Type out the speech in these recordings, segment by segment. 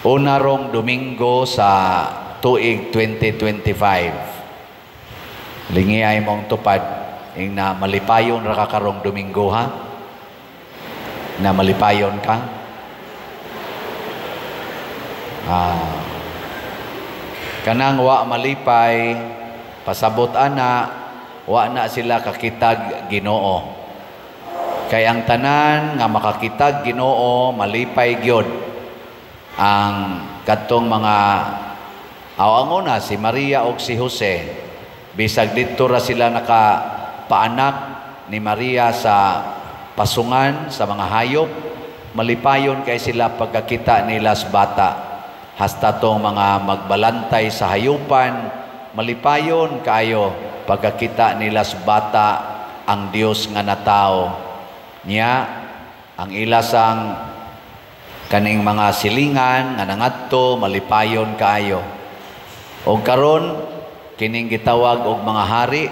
Una rong Domingo sa tuig 2025. Lingi ay mong tupad ing na malipayon ra ka karong Domingo, ha? Na malipayon ka? Ah. Kanang wa malipay, pasabot ana, wa na sila kakitag Ginoo. Kay ang tanan nga makakitag Ginoo, malipay gyud. Ang kadtong mga aw ang una si Maria og si Jose, bisag didto ra sila nakapaanak ni Maria sa pasungan sa mga hayop, malipayon kay sila pagkakita nila sa bata. Hasta tong mga magbalantay sa hayupan, malipayon kaayo pagkakita nila sa bata, ang Dios nga natawo. Nya ang ilasang kaning mga silingan nga nangadto, malipayon kaayo. Og karon kining gitawag og mga hari,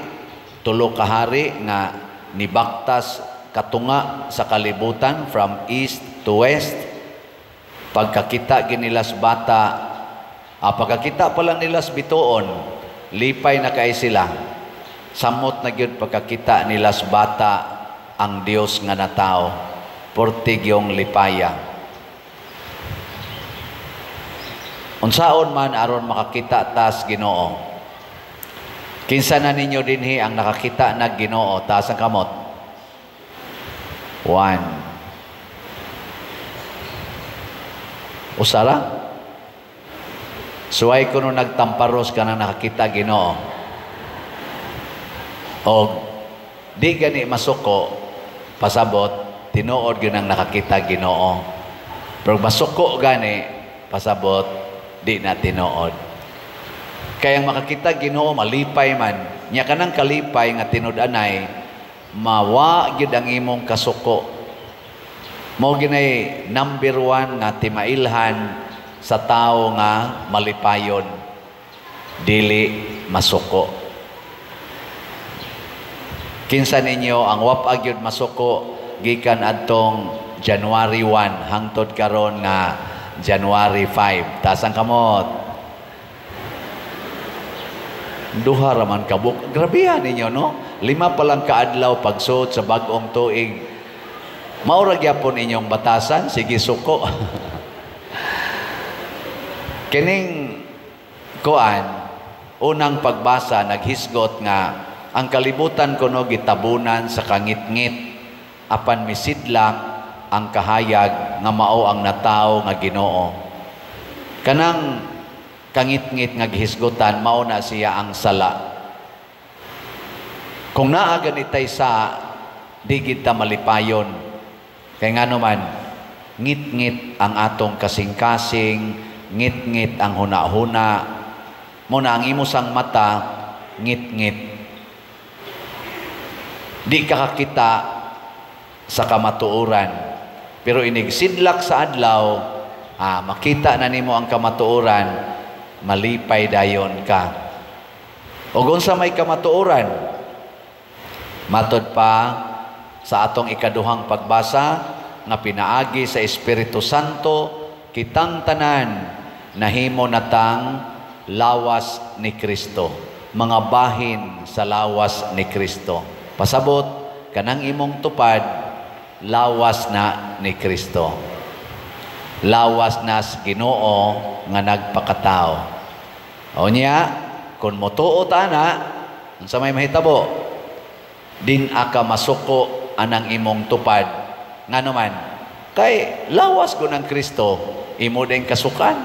tulo ka hari nga nibaktas katunga sa kalibutan from east to west. Pagkakita ginila sa bata, pagkakita pa lang nila sa bituon, lipay na kay sila. Samot na gyud pagkakita nila sa bata, ang Dios nga natao, portig yung lipaya. Unsaon man aron makakita tas Ginoo? Kinsa na ninyo dinhi ang nakakita nag Ginoo? Taas ang kamot. One. Usara? Suway ko nung nagtamparos ka na nakakita Ginoo. O di gani masuko, pasabot, tinuod gyud ang nakakita Ginoo. Pero masuko gani, pasabot, di na tinuod. Kaya ang makakita Ginoo malipay man. Nya kanang kalipay nga tinud-anay, mawa gyud ang imong kasuko. Mao ginay number one nga timailhan sa tao nga malipayon, dili masuko. Kinsa ninyo ang wap-a gyud masuko gikan adtong January 1 hangtod karon nga January 5? Taas ang kamot. Duha ra man kabuk. Grabehan ninyo, no? 5 pa lang kaadlaw pagsuot sa bag-ong tuig. Mao ra gyapon inyong batasan, sige suko. Kining kuan, unang pagbasa naghisgot nga ang kalibutan kuno gitabunan sa kangitngit, apan misidlak ang kahayag nga mao ang natawo nga Ginoo. Kanang kangitngit nga gihisgutan, mao na siya ang sala. Kung naa ganitay sa, di gid ta malipayon. Kay ngano man, ngit-ngit ang atong kasing-kasing, ngit-ngit ang huna-huna. Muna ang imo sang mata, ngit-ngit. Di ka kakita sa kamatuoran. Pero inigsidlak sa adlaw, makita na nimo ang kamatuoran, malipay dayon ka. O unsa may kamatuoran? Matod pa sa atong ikaduhang pagbasa nga pinaagi sa Espiritu Santo, kitang tanan nahimo natang lawas ni Kristo, mga bahin sa lawas ni Kristo. Pasabot, kanang imong tupad, lawas na ni Kristo. Lawas na sa Ginoo nga nagpakatao. O niya, kung motuo ta na, unsa may mahitabo? Din aka masuko anang imong tupad. Ngano man? Kay lawas ko ng Kristo, imo din kasukan.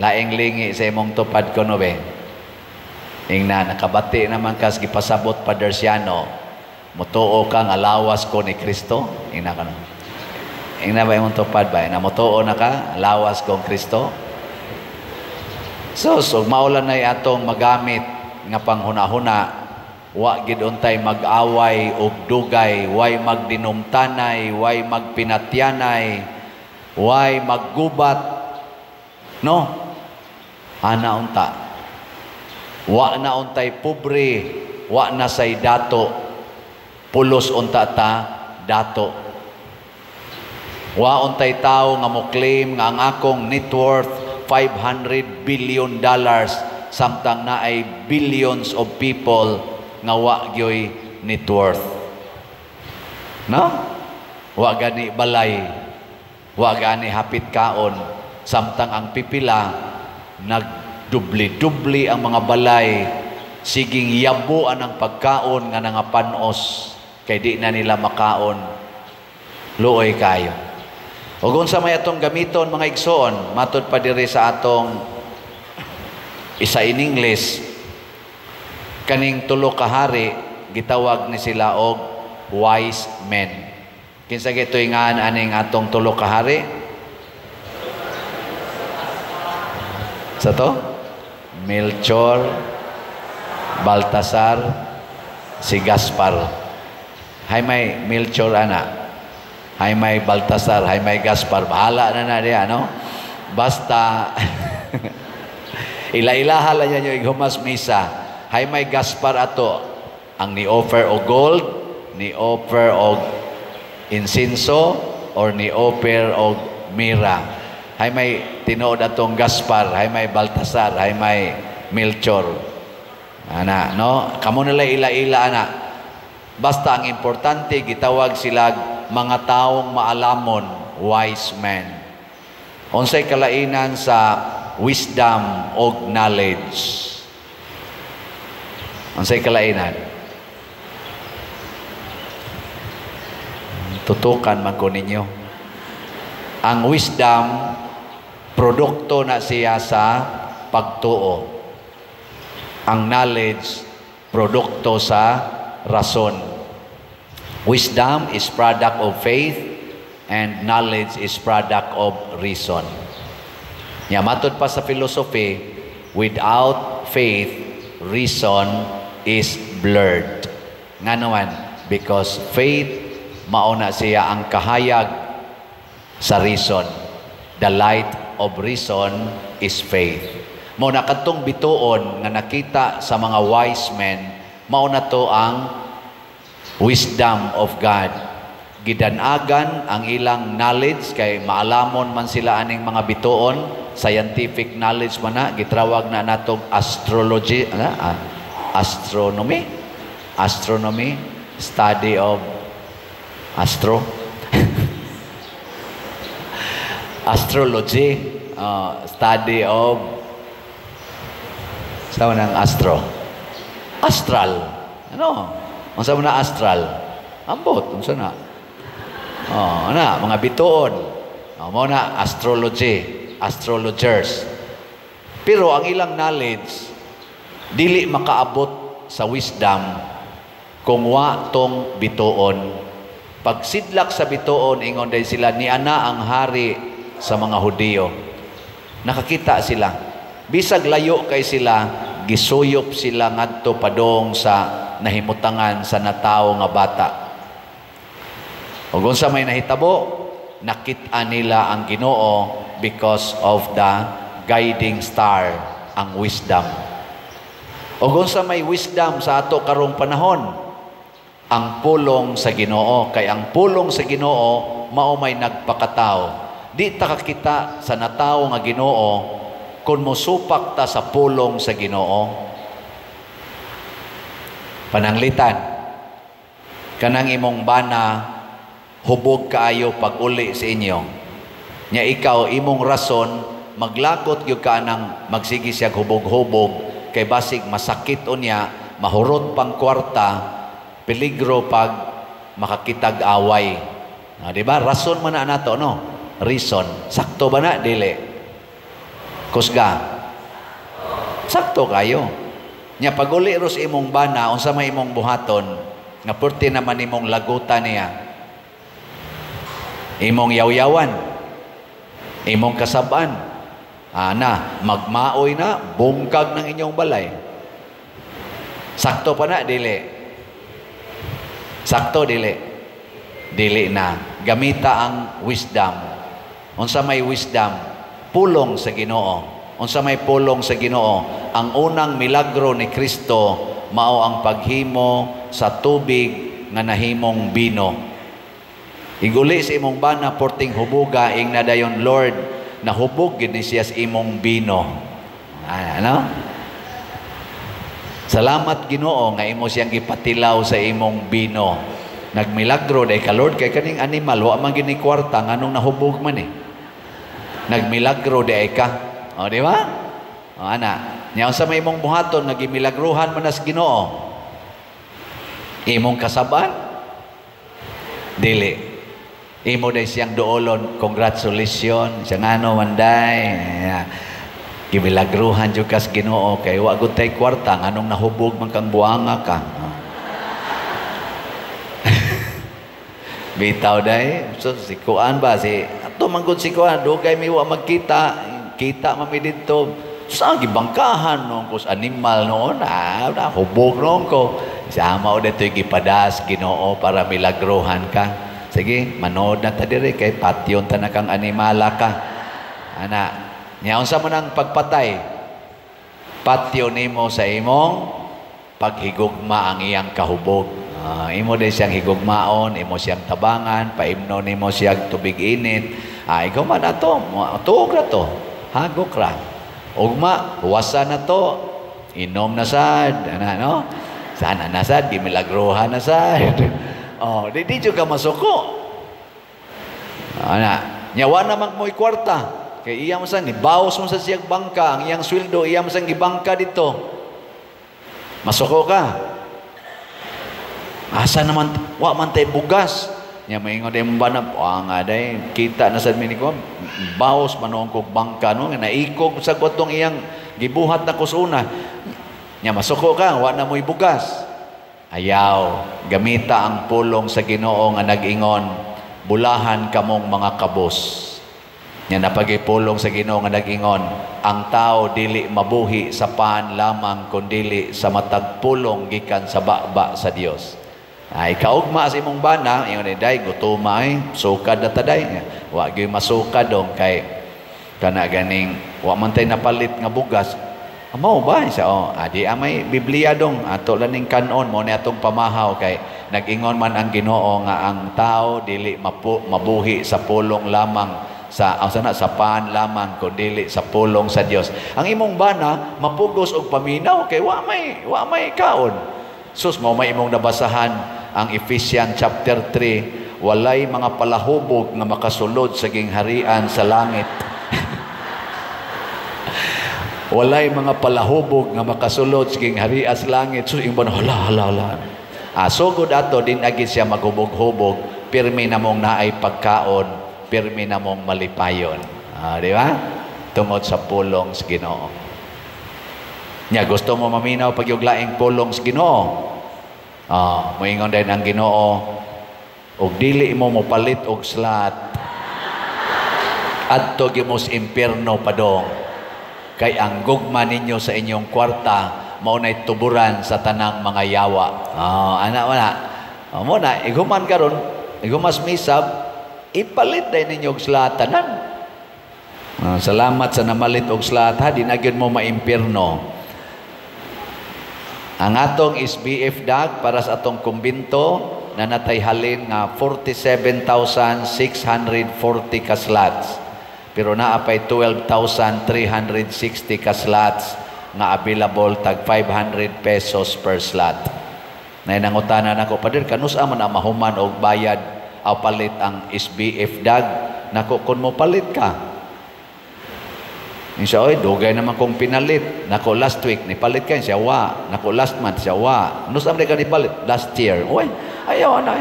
Laing lingi sa imong tupad ko no be. Ingna, nakabati naman kas gipasabot pa Dersiano, mutuo ka nga lawas ko ni Kristo. Ingna ka no. Ingna ba imong tupad ba? Na mutuo na ka, lawas kong Kristo. So maulan na atong magamit nga panghuna-huna, wa gid untay mag-away og dugay, way magdinumtanay, way magpinatyanay, way maggubat. No? Ana unta. Wa na untay pobre, wa na say dato. Pulos unta ta dato. Wa untay tao nga mo claim nga ang akong net worth $500 billion samtang naay billions of people nga wa gyoy net worth. No? Wa gani balay, wa gani hapit kaon, samtang ang pipila nagdubli-dubli ang mga balay, siging yabuan ang pagkaon nga nangapanos kay di na nila makaon. Luoy kayo. Ug unsa may atong gamiton, mga igsoon, matud pa diri sa atong isa in English, kaning tulo ka hari gitawag ni sila og wise men. Kinsa gitoy ngan aning atong tulo ka hari? Sa to? Melchor, Baltasar, si Gaspar. Hay may Melchor ana. Hay may Baltasar, hay may Gaspar. Bahala na na diya, no? Basta ila-ilaha lang niya yung humas misa. Hay may Gaspar ato. Ang ni-offer og gold, ni-offer og insinso, or ni-offer og mira. Hay may tinuod atong Gaspar, hay may Baltasar, hay may Melchor. Ana, no? Kamo nila ila-ila ana. Basta ang importante, gitawag sila mga taong maalamon, wise men. Unsay kalainan sa wisdom og knowledge? Unsay kalainan? Tutukan man ko ninyo. Ang wisdom, produkto na siya sa pagtuo. Ang knowledge, produkto sa rason. Wisdom is product of faith and knowledge is product of reason. Nya matud pa sa philosophy, without faith, reason is blurred. Ngano man? Because faith mauna siya ang kahayag sa reason. The light of reason is faith. Mao na kadtong bituon nga nakita sa mga wise men, mao na to ang wisdom of God. Gidanagan ang ilang knowledge kay maalamon man sila aning mga bituon, scientific knowledge man na, gitrawag na natog astrology, astronomy, astronomy, study of astro, astrology, study of sa ng astro, astral, ano? Unsa man na astral? Ambot, unsa na? Oh, ana, mga bituon. Oh, mao na astrology, astrologers. Pero ang ilang knowledge dili makaabot sa wisdom kung wa tong bituon. Pagsidlak sa bituon, ingon day sila, niana ang hari sa mga Hudiyo. Nakakita sila. Bisag layo kay sila, gisuyop sila ngadto padong sa nahimutangan sa natawo nga bata. Ug unsa may nahitabo, nakit-an nila ang Ginoo because of the guiding star, ang wisdom. Ug unsa may wisdom sa ato karong panahon? Ang pulong sa Ginoo, kay ang pulong sa Ginoo mao may nagpakatao. Di ta kakita sa natawo nga Ginoo kun mosupak ta sa pulong sa Ginoo. Pananglitan, kanang imong bana hubog kaayo pag-uli sa inyo. Nya ikaw imong rason maglagot gyud ka nang magsige siya hubog-hubog kay basig masakit unya, mahurot pang kwarta, peligro pag makakitag away. Ah, di ba? Rason man na nato, no? Reason. Sakto ba na? Dili. Kusga. Sakto kayo. Nya pag-uli ros imong bana, unsa may imong buhaton, nga purti naman imong lagutan niya. Imong yawyawan. Imong kasab-an. Ana, magmaoy na, bungkag ng inyong balay. Sakto pa na, dili. Sakto, dili. Dili na. Gamita ang wisdom. Unsa may wisdom? Pulong sa Ginoo. Unsa may pulong sa Ginoo? Ang unang milagro ni Kristo mao ang paghimo sa tubig nga nahimong bino. Iguli sa imong bana porting hubuga, ing na dayon, "Lord, nahubog gid ni siya sa imong bino." Ano? Salamat, Ginoo, nga imo siyang gipatilaw sa imong bino. Nagmilagro day ka, "Lord, kay kaning animal wa man gini kwarta, nganong nahubog man eh?" Nagmilagro day ka. O, di ba? O, ana. Nya unsa may imong buhaton nga gimilagruhan man nas Ginoo? Imong kasaban? Dili. Imo day siyang duolon, "Congratulations." Siya ngano man day. Yeah. Gimilagruhan jud kas Ginoo kay wa gud tay kwarta, nganong nahubog man kang buanga ka? Bitaw day. So si kuan ba, si ato man gud si kuan, dugay mi wa magkita, kita man mi didto. Sa gibangkahan noon ko sa animal noon, hubog noon ko. Sama o dito gipadas Ginoo para milagruhan ka. Sige, manood na ta diri kay patyon ta na kang animala ka. Ana, nya unsa man ang pagpatay? Patyo nimo sa imong paghigugma ang iyang kahubog. Imo din siyang higugmaon, imo siyang tabangan, paimno nimo siyang tubig init. Ikaw man ato, tuog ra to, hagok ra. Ugma, huwasa na to, inom na sad, ana no? Sana na sad, gimilagruhan na sad. Oh, di jud ka masuko. Ana, nya wa naman mo'y kwarta. Kay iya mo san gibawas mo sa siyang bangka, ang iyang sweldo iya mo sang gibangka dito. Masuko ka. Asa naman wa man tay bugas. Nya maingon day mo bana, nga day kita na sad mi ni ko, bawas man kog bangka no, nga naikog sa kwatong iyang gibuhat na kusuna. Nya masuko ka, wa na mo'y bugas. Ayaw, gamita ang pulong sa Ginoo nga nag-ingon, "Bulahan kamong mga kabos." Nya napagipulong sa Ginoo nga nag-ingon, "Ang tao dili mabuhi sa pan lamang kundili sa matag pulong gikan sa baba sa Dios. Ay kaugma sa imong bana, ingon ni day gutuma ay, sukad na taday. Wa gyud masukad dong kay kana ganing wa man tay napalit nga bugas. Mao ba siya? Oh, adi amay Biblia dong ato lang ning kanon mo ni atong pamahaw kay nag-ingon man ang Ginoo nga ang tao dili mabuhi sa pulong lamang sa sana sa pan lamang kun dili sa pulong sa Dios. Ang imong bana mapugos og paminaw kay wa may kaon. Sus, mao may imong nabasahan ang Ephesians chapter 3, walay mga palahubog nga makasulod sa gingharian sa langit. Walay mga palahubog nga makasulod sa gingharian sa langit. So imong bana, hala hala hala. Sugod ato din agi siya maghubog-hubog, pirmi namong naay pagkaon, pirmi namong malipayon. Di ba? Tungod sa pulong sa Ginoo. Nya gusto mo maminaw pag yung laing pulong sa Ginoo. Moingon din ang Ginoo, og dili mo mopalit og slat, adto gyud mo sa impierno padong. Kay ang gugma ninyo sa inyong kwarta mao nay tuburan sa tanang mga yawa. Ana wala. Mo na iguman karon, igumas misab, ipalit day ninyo og slat tanan. Salamat sa namalit og slat ha, di na gyud mo maimpierno. Ang atong SBF dag para sa atong kumbinto na natay halin nga 47,640 ka slots. Pero naa pay 12,360 ka slots nga available tag 500 pesos per slot. Nay nangutana nako, "Pader, kanus-a man ang mahuman og bayad aw palit ang SBF dag?" Nako, kun mo palit ka. Siya, "Oy, dugay naman kong pinalit." Nako, last week nipalit ka? Siya, "Wa." Nako, last month? Siya, "Wa." Nus-a man ka nipalit? Last year. Oy, ayaw na.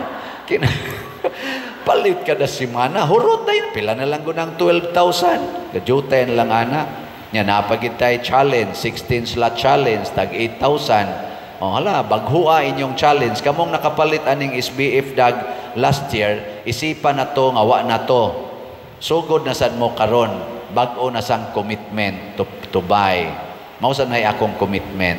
Palit kada semana, hurot na yun. Pila na lang ko ng 12,000. Gajuta na lang, ana. Nya, napagid tayo challenge, 16 slot challenge, tag 8,000. O hala, baghua inyong challenge. Kamong nakapalit aning SBF dag last year, isipan na to, nga wa na to. Sugod na sad mo karon, bag-o na sang commitment to buy. Mao sad nay akong commitment.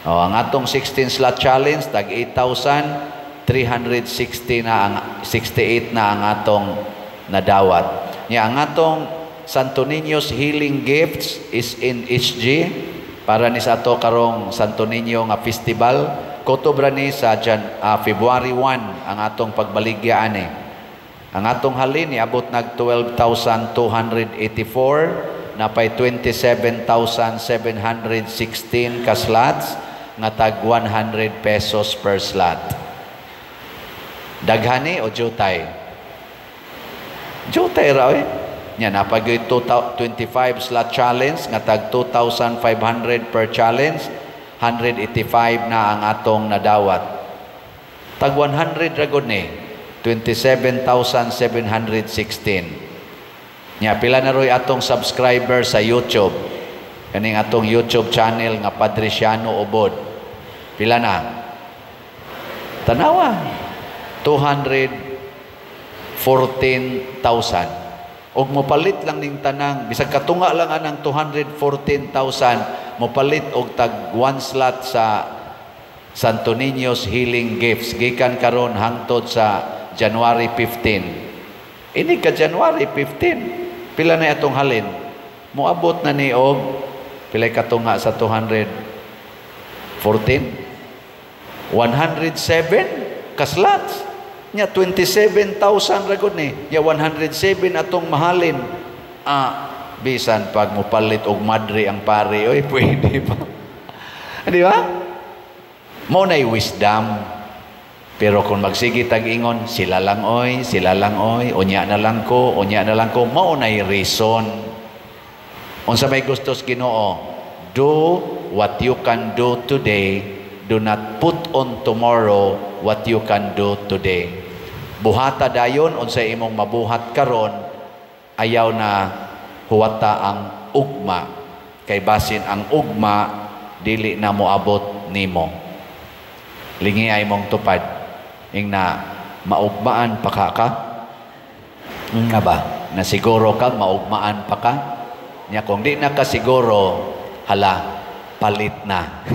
O, ang atong 16 slot challenge, tag 8,360 na ang 68 na ang atong nadawat. Nya ang atong Santo Niño's Healing Gifts is in HG para ni sa ato karong Santo Niño nga festival. Kutob ra ni sa February 1 ang atong pagbaligya ani. Ang atong halin niabot nag 12,284, napay 27,716 ka slots nga tag 100 pesos per slot. Daghani o jutay? Jutay ra eh. Nya napay 25 slot challenge nga tag 2,500 per challenge, 185 na ang atong nadawat. Tag 100 ra gud ni, 27,716. Nya pila na roy atong subscriber sa YouTube? Kaning atong YouTube channel nga Padre Siano Ubod. Pila na? Tanawa. 214,000. Og mopalit lang ning tanang, bisag katunga lang anang 214,000, mopalit og tag one slot sa Santo Niño's Healing Gifts gikan karon hangtod sa January 15. Ini ka January 15. Pila na atong halin? Moabot na ni og pila katunga sa 214? 107 ka slots. Nya 27,000 ra gud ni. Nya 107 atong mahalin. Ah, bisan pag mopalit og madre ang pare, oy, pwede pa. Di ba? Mao nay wisdom. Pero kung magsige tag ingon, "Sila lang oy, sila lang oy, unya na lang ko, unya na lang ko," mao nay reason. Unsa may gusto sa Ginoo? Do what you can do today, do not put on tomorrow what you can do today. Buhata dayon unsay imong mabuhat karon, ayaw na huwata ang ugma kay basin ang ugma dili na moabot nimo. Lingi ay mong tupad. Ingna, "Maugmaan pa ka ka?" Nga ba? Nasiguro ka, maugmaan pa ka? Nya kung di na ka siguro, hala, palit na.